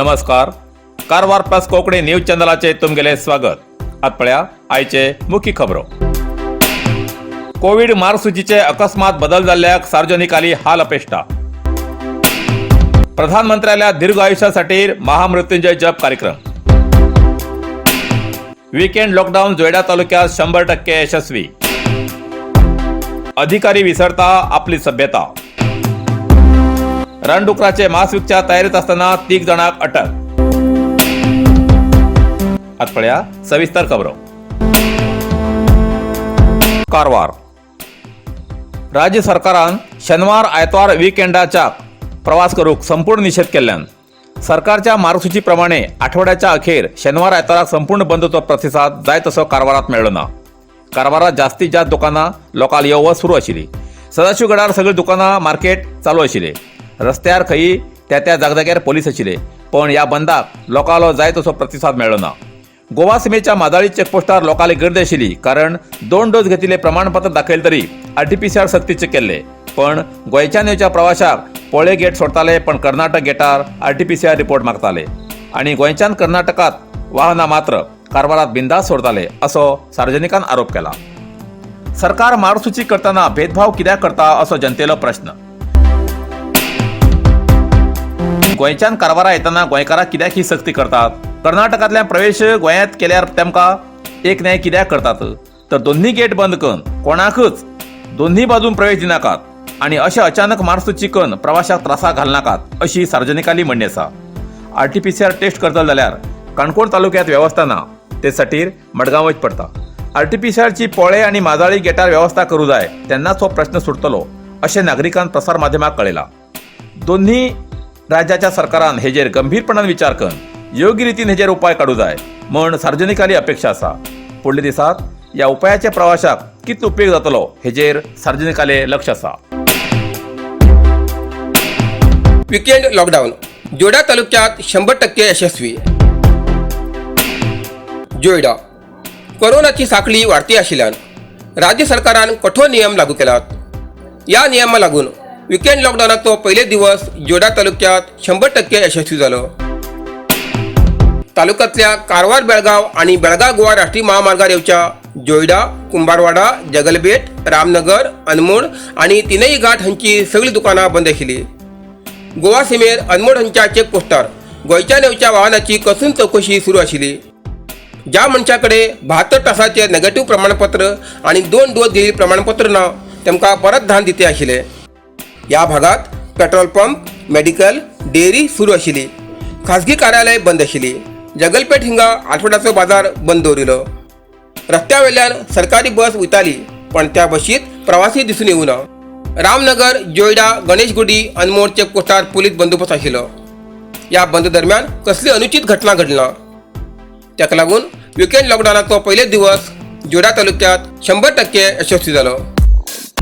नमस्कार, Karwar plus Konkani news चॅनलाचे तुमगेले स्वागत. आत पळया आयचे मुख्य खबरो. कोविड मार्गसूचीचे अकस्मात बदल जाल्ल्याक सार्वजनिकाली हाल अपेष्टा. प्रधानमंत्र्याल्या दीर्घ आयुष्यासाठी महामृत्युंजय जप कार्यक्रम. वीकेंड लॉकडाऊन जोयडा तालुक्यात 100% यशस्वी. अधिकारी विसरता आपली सभ्यता. रणडुकराचे मांस विकच्या तयारीत असताना तीग जणांक अटक. आत पळया सविस्तर खबरो. कारवार. राज्य सरकारान शनिवार आयतवार विकेंडाच्या प्रवास करूक संपूर्ण निषेध केल्ल्यान सरकारच्या मार्गसूचीप्रमाणे आठवड्याच्या अखेर शनिवार आयतवाराक संपूर्ण बंदचो प्रतिसाद जाय तसो कारवारात मेळ्ळो ना. कारवारात जास्तीत जास्त दुकानां लोकांक यो वच सुरू आशिल्ली. सदाशिवगडार सगळीं दुकानां, मार्केट चालू आशिल्ले. रस्त्यार खंयी त्या त्या जागजाग्यार पोलीस आशिल्ले, पण ह्या बंदाक लोकांलो जाय तसो प्रतिसाद मेळ्ळो ना. गोवा सिमेच्या माजाळी चेकपोस्टार लोकांली गर्दी आशिल्ली, कारण दोन डोस घेतिल्ले प्रमाणपत्र दाखयले तरी आरटीपीसीआर सक्तीचे केल्ले. पण गोंयच्यान येवच्या प्रवाशाक पोळे गेट सोडताले, पण कर्नाटक गेटार आरटीपीसीआर रिपोर्ट मागताले आणि गोंयच्यान कर्नाटकात वाहनां मात्र कारवारात बिंदास सोडताले, असो सार्वजनिकान आरोप केला. सरकार मार्गसूची करताना भेदभाव कित्याक करता, असो जनतेलो प्रश्न. गोंयच्यान कारवारा येताना गोंयकाराक कित्याक ही सक्ती करतात? कर्नाटकांतल्यान प्रवेश गोंयांत केल्यार तेमकां एक न्याय कित्याक करतात? तर दोन्ही गेट बंद करून कोणाकच दोन्ही बाजून प्रवेश दिनाकात आणि अशें अचानक मार्गसूची करून प्रवाशाक त्रासाक घालनाकात, अशी सार्वजनिकाली म्हणणी आसा. आरटीपीसीआर टेस्ट करतले जाल्यार काणकोण तालुक्यात वेवस्था ना, ते खातीर मडगांव वचचें पडटा. आरटीपीसीआरची पोळे आनी माजाळी गेटार वेवस्था करूं जाय, तेन्नाच हो प्रश्न सुटतलो, अशें नागरिकान प्रसार माध्यमाक कळयलां. दोन्ही राज्याच्या सरकारान हेजेर गंभीरपणान विचार करून योग्य रितीन हेजेर उपाय काडूं जाय म्हण सार्वजनिकाली अपेक्षा आसा. फुडल्या दिसात ह्या उपायाचे प्रवाशाक कितलो उपेग जातलो, हेजेर सार्वजनिकाले लक्ष आसा. विकेंड लॉकडाऊन जोयडा तालुक्यात 100% यशस्वी. जोयडा. कोरोनाची साखळी वाढती आशिल्ल्यान राज्य सरकारान कठोर नियम लागू केलात. या नियमा लागून विकेंड लॉकडाऊनाचो पहिले दिवस जोयडा तालुक्यात 100% यशस्वी जालो. तालुक्यातल्या कारवार बेळगाव आणि बेळगाव गोवा राष्ट्रीय महामार्गार येवच्या जोयडा, कुंभारवाडा, जगलबेट, रामनगर, अनमोड आणि तिनई घाट हांची सगळीं दुकानां बंद आशिल्ली. गोवा सीमेर अनमोड हांच्या चेकपोस्टार गोंयच्यान येवच्या वाहनाची कसून चवकशी सुरू आशिल्ली. ज्या मनशा कडेन 72 तासाचे नेगेटिव्ह प्रमाणपत्र आणि दोन डोस घेयिल्ले प्रमाणपत्र ना, तेमकां परत धान दिते आशिल्ले. ह्या भागात पेट्रोल पंप, मेडिकल, डेअरी सुरू आशिल्ली. खाजगी कार्यालय बंद आशिल्ली. जगलपेठ हिंगा आठवड्याचो बाजार बंद दवरिलो. रस्त्या वयल्यान सरकारी बस वयताली, पण त्या बशीत प्रवासी दिसून येवना. रामनगर, जोयडा, गणेशगुडी, अनमोड चेकपोस्टार पुलीस बंदोबस्त आशिल्लो. या बंद दरम्यान कसली अनुचित घटना घडना. ताका लागून विकेंड लॉकडाऊनाचो पयले दिवस जोयडा तालुक्यात 100% यशस्वी जालो.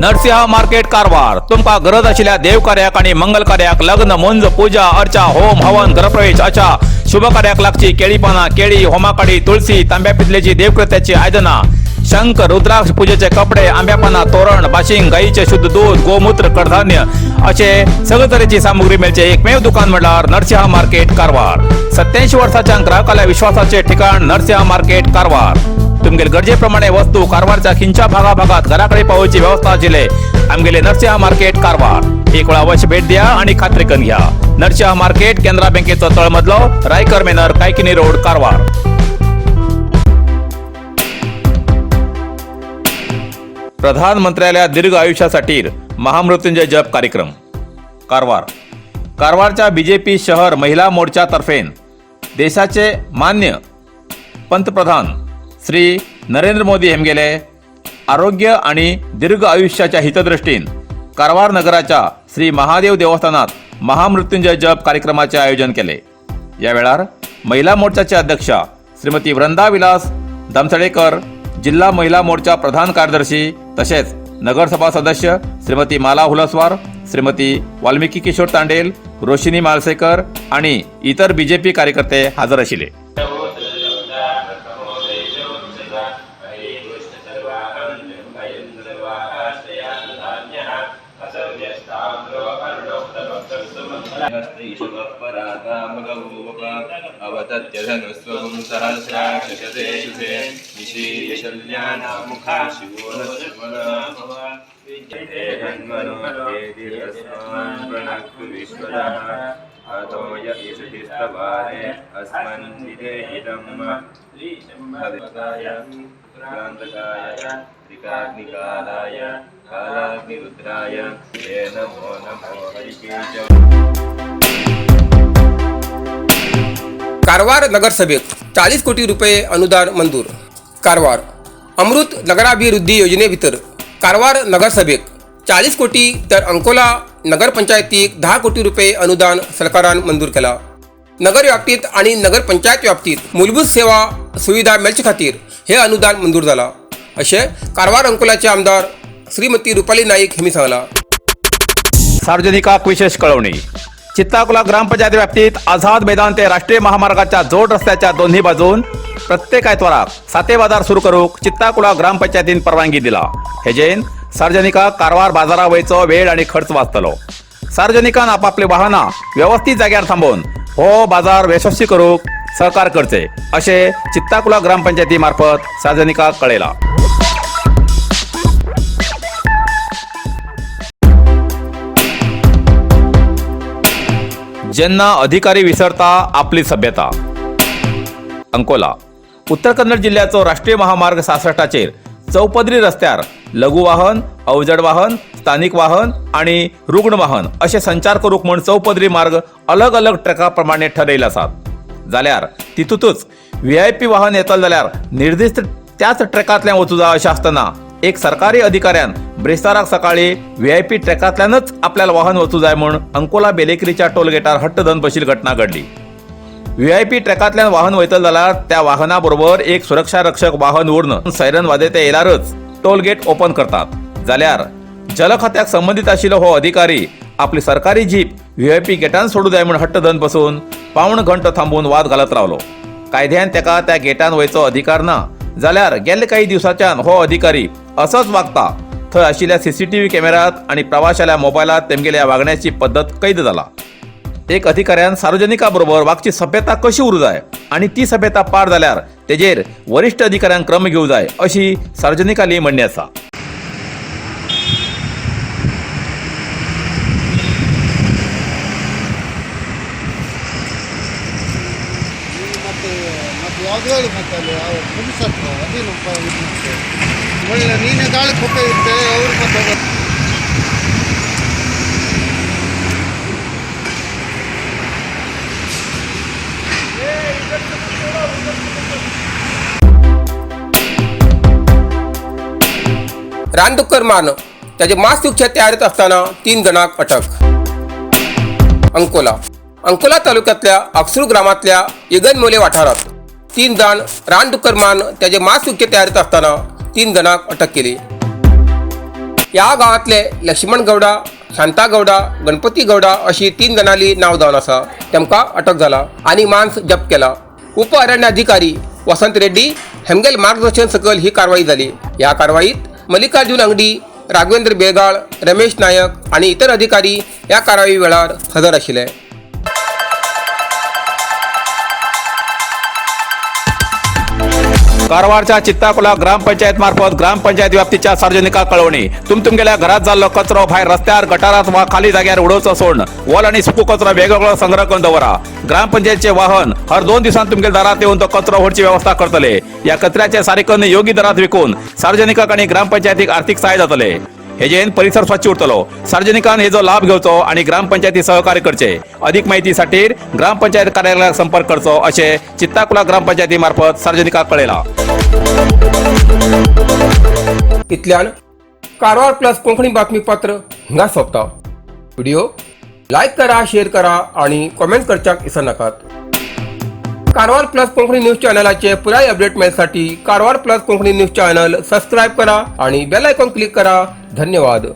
नरसिंह मार्केट कारवार. तुमकां गरज आशिल्ल्या देवकार्याक आणि मंगल कार्याक, लग्न, मुंज, पूजा अर्चा, होम हवन, गृहप्रवेश अशा शुभ कार्याक लागची केळी पानां, केळी, होमाकाडी, तुळसी, तांब्या पितलेची देवकृत्याची आयदनां, शंख, रुद्राक्ष, पूजेचे कपडे, आंब्या पानां, तोरण, बाशिंग, गाईचे शुद्ध दूध, गोमूत्र, कडधान्य असे सगळे तरेची सामुग्री मेळचे एकमेव दुकान म्हणल्यार नरसिंह मार्केट कारवार. 87 वर्साच्या ग्राहकाल्या विश्वासाचे ठिकाण नरसिंह मार्केट कारवार. तुमगेले गरजेप्रमाणे वस्तू कारवारच्या खिंच्या भागा भागात घराकडे पावोवची व्यवस्था आशिल्ले आमगेले नरसिंह मार्केट कारवार. एक वेळा अवश्य भेट द्या आणि खात्री करून घ्या. नरसिंह मार्केट, केनरा बँकेचो तळमजलो, रायकर मेनर, कायकिनी रोड, कारवार. प्रधानमंत्र्याल्या दीर्घ आयुष्यासाठी महामृत्युंजय जप कार्यक्रम कारवार. कारवारच्या बीजेपी शहर महिला मोर्चातर्फेन देशाचे मान्य पंतप्रधान श्री नरेंद्र मोदी हेमगेले आरोग्य आणि दीर्घ आयुष्याच्या हितदृष्टीन कारवार नगराच्या श्री महादेव देवस्थानात महामृत्युंजय जप कार्यक्रमाचे आयोजन केले. या वेळार महिला मोर्चाचे अध्यक्षा श्रीमती वृंदा विलास दामसडेकर, जिल्हा महिला मोर्चा प्रधान कार्यदर्शी तसेच नगरसभा सदस्य श्रीमती माला हुलसवार, श्रीमती वाल्मिकी किशोर तांडेल, रोशिनी मालसेकर आणि इतर बीजेपी कार्यकर्ते हजर आशिल्ले. कारवार नगरसभेत 40 कोटी रुपये अनुदान मंजूर. कारवार अमृत नगराभिवृद्धी योजने भितर कारवार नगरसभेक 40 कोटी तर अंकोला नगरपंचायतीक 10 कोटी रुपये अनुदान सरकारान मंजूर केला. नगर व्याप्तीत आणि नगरपंचायत व्याप्तीत मूलभूत सेवा सुविधा मेळचे खातीर हे अनुदान मंजूर जाला अशें कारवार अंकोलाचे आमदार श्रीमती रुपाली नाईक हेमी सांगला. सार्वजनिकाक विशेष कळवणी. चित्ताकुला ग्रामपंचायत व्याप्तीत आझाद मैदान ते राष्ट्रीय महामार्गाच्या जोड रस्त्याच्या दोन्ही बाजून प्रत्येक आयतवाराक साते बाजार सुरू करूक चित्ताकुला ग्रामपंचायतीन परवानगी दिला. हेजेन सार्वजनिकाक कारवार बाजारा वयचो वेळ आणि खर्च वाचतलो. सार्वजनिकान आपापली वाहनां व्यवस्थित जाग्यार थांबोवन हो बाजार यशस्वी करूक सहकार करचे अशें चित्ताकुला ग्रामपंचायती मार्फत सार्वजनिकाक कळयला. जेन्ना अधिकारी विसरता आपली सभ्यता. अंकोला उत्तर कन्नड जिल्ह्याचो राष्ट्रीय महामार्ग 66चेर चौपदरी रस्त्यार लघु वाहन, अवजड वाहन, स्थानिक वाहन आणि रुग्ण वाहन असे संचार करूक म्हूण चौपदरी मार्ग अलग अलग ट्रॅका प्रमाणे ठरयले आसात. जाल्यार तितूंतच व्हीआयपी वाहन येतले जाल्यार निर्दिश्ट त्याच ट्रॅकांतल्यान वचूं जाय अशें आसतना एक सरकारी अधिकाऱ्यान ब्रेस्ताराक सकाळी व्हीआयपी ट्रॅकांतल्यानच आपल्याला वाहन वचूं जाय म्हूण अंकोला बेलेकरीच्या टोलगेटार हट्ट धरून बशिल्ली घटना घडली. व्हीआयपी ट्रॅकांतल्यान वाहन वयतले जाल्यार त्या वाहना बरोबर एक सुरक्षा रक्षक वाहन उरून सायरन वाजयते येयल्यारच टोल गेट ओपन करतात. जाल्यार जल खात्याक संबंदीत आशिल्लो हो अधिकारी आपली सरकारी जीप व्हीआयपी गेटान सोडू जाय म्हूण हट्ट धरून बसून पावण घंटो थांबून वाद घालत रावलो. कायद्यान तेका त्या गेटान वयचो अधिकार ना. जाल्यार गेल्ले काही दिवसाच्यान हो अधिकारी असोच वागता. थंय आशिल्ल्या सीसीटीव्ही कॅमेऱ्यात आणि प्रवाशाल्या मोबायलात तेमगेल्या वागण्याची पद्दत कैद जाला. एक अधिकाऱ्यान सार्वजनिका बरोबर वागची सभ्यता कशी उरूं जाय आणि ती सभ्यता पार जाल्यार तेजेर वरिश्ठ अधिकाऱ्यांक क्रम घेवं जाय अशी सार्वजनिकाली म्हणणी आसा. ಮತ್ತೆ ಮತ್ತೆ ಯಾವ್ದು ಹೇಳಿ, ಮತ್ತೆ ಅಲ್ಲಿ ಯಾವ ಪೊಲೀಸ್ ಹತ್ರ ಅದೇನು ಇದು ಮಾಡ್ತಾರೆ. ಒಳ್ಳೆ ನೀನೇ ಗಾಳಿ ಕೊಟ್ಟೆ ಇದ್ದೆ ಅವ್ರು ಮತ್ತೆ. रानडुक्कर मारून ताजे मांस विकचे तयारीत असताना 3 जणांक अटक. अंकोला अंकोला तालुक्यातल्या अक्सरू ग्रामातल्या इगनमोले वाठारात 3 जाण रानडुक्कर मारून ताजे मांस विकचे तयारीत असताना 3 जणांक अटक केली. ह्या गांवांतले लक्ष्मण गौडा, शांता गौडा, गणपती गौडा अशी 3 जाणांली नांव जावन आसा. तेमकां अटक जाला आनी मांस जप्त केला. उप अरण्याधिकारी वसंत रेड्डी हेमगेल मार्गदर्शन सकयल ही कारवाई जाली. ह्या कारवाईत मल्लिकार्जुन अंगडी, राघवेंद्र बेळगाळ, रमेश नायक आनी इतर अधिकारी ह्या कारवाई वेळार हजर आशिल्ले. कारवारच्या चित्ताकुला ग्रामपंचायत मार्फत ग्रामपंचायत व्याप्तीच्या सार्वजनिका कळवणी. तुमगेल्या घरात जाल्लो कचरो भायर रस्त्यार, गटारात वा खाली जाग्यार उडोवचो सोडून वल आणि सुको कचरो वेगवेगळो संग्रह करून दवरा. ग्रामपंचायतचे वाहन हर 2 दिवसांत तुमगेल्या दारात येऊन तो कचरो व्हरची व्यवस्था करतले. या कचऱ्याचे सारिकन योग्य दरात विकून सार्वजनिकाक आणि ग्रामपंचायतीक आर्थिक सहाय्य जातले. हेजेन परिसर स्वच्छ उरतलो. सार्वजनिकान हेजो लाभ घेवचो आणि ग्रामपंचायती सहकार्य करचे. अधिक माहितीसाठी ग्रामपंचायत कार्यालयाक संपर्क करचो असे चित्ताकुला ग्रामपंचायती मार्फत सार्वजनिकाक कळयला. इतल्यान कारवार प्लस कोंकणी बातमीपत्र हांगा सोंपता. व्हिडिओ लायक करा, शेअर करा आणि कॉमेंट करच्याक विसरनाकात. कारवार प्लस कोंकणी न्यूज चॅनलाचे पुराय update मेळसाठी Karwar plus Konkani news channel subscribe करा आणि बेल आयकॉन क्लिक करा. धन्यवाद.